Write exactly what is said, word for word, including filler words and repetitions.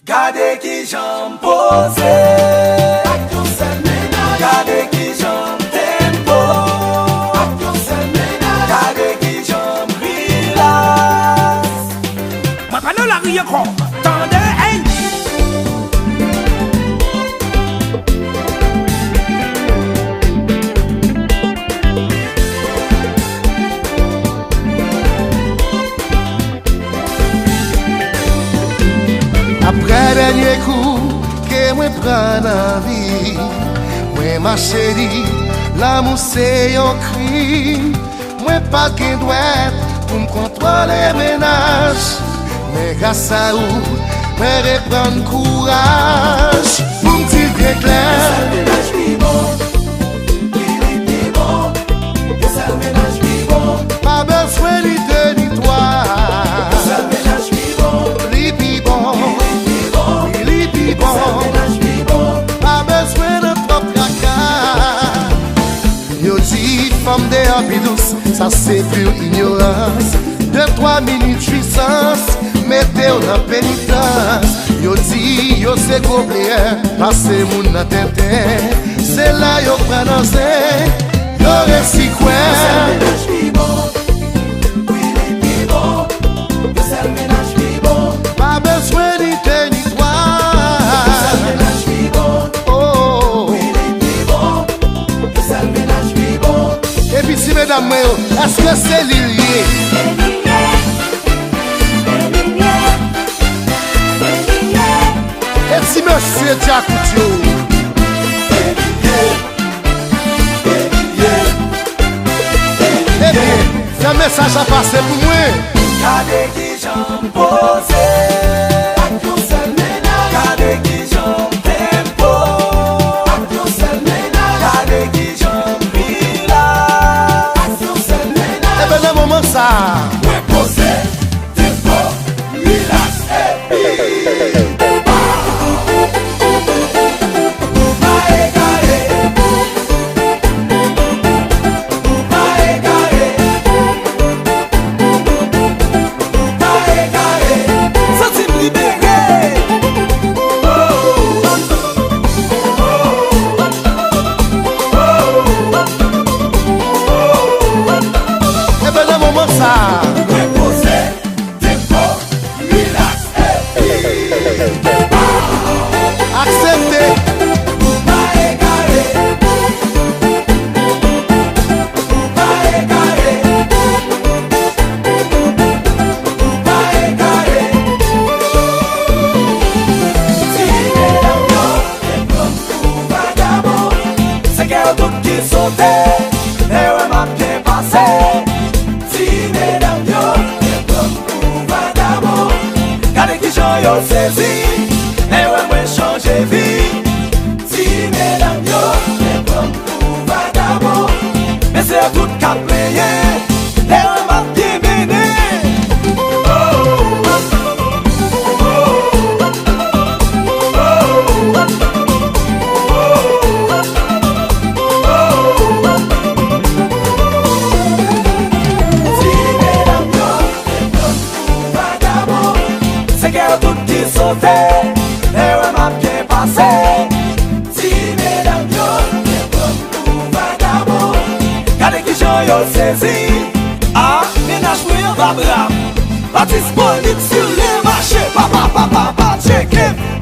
Gade kijan m poze ak yon sèl mennaj. Gade kijan m tempo ak yon sèl mennaj. Gade kijan m rilaks. Mwen pa nan lari ankò. Tande, ey! Apre dènye kou ke mwen pran nan vi, mwen mache di lanmou se yon krim. Mwen pa t gen dwèt pou m kontwole mennaj, men gras a ou, mwen reprann kouraj pou m di l byen klè. Yon sèl mennaj pi bon, wi, li pi bon. Yon sèl mennaj pi bon. Pa bezwen ni de ni twa. Yon sèl mennaj pi bon. Li pi bon. Wi, li pi bon. Wi, li pi bon. Yon sèl mennaj pi bon. Pa bezwen nan twòp traka. Yo di fanm deyò pi dous, sa se pur inyorans. De twa minit jwisans, mete w nan penitans. Yo di yo se gwo pleyè, pase moun nan tenten. Se la yo pran nan zen, yo resi kwè. Yon sèl mennaj pi bon, wi, li pi bon. Yon sèl mennaj pi bon. Pa bezwen ni de ni twa. Yon sèl mennaj pi bon. Oh. Wi, li pi bon. Yon sèl mennaj pi bon. Epi ti medam mwen yo, èske se li l ye? E ti mesye djakout yo? Ebyen, fè mesaj la pase pou mwen. Gade kijan m poze ak yon sèl mennaj. Gade kijan m tempo ak yon sèl mennaj. Gade kijan m rilaks ak yon sèl mennaj. Ebyen, nan moman sa a, mwen poze, tempo, rilaks, epi pa egare. Ou pa egare, ou pa egare. Santi m libere. Ebyen, nan moman sa a, mwen poze, tempo, rilaks, epi aksepte. Ou pa egare. Ou pa egare. Ou pa egare. Ti medam yo te pran m pou vagabon. Se kè yo tout ki sote lè yo wè m ap byen pase. Ti medam yo te pran m pou vagabon. Gade kijan yo sezi lè yo wè mwen chanje vi. Ti medam yo te pran m pou vagabon. Men se yo tout k ap plenyen lè yo wè m ap byen mennen. Ti medam yo te pran m pou vagabon. Se kè yo tout ki sote lè yo wè m ap byen pase. Ti medam yo te pran m pou vagabon. Gade kijan yo sezi. Ah, mennaj mwen an pa bra m. Pa disponib sou le mache. Papa, papa, pa tcheke m.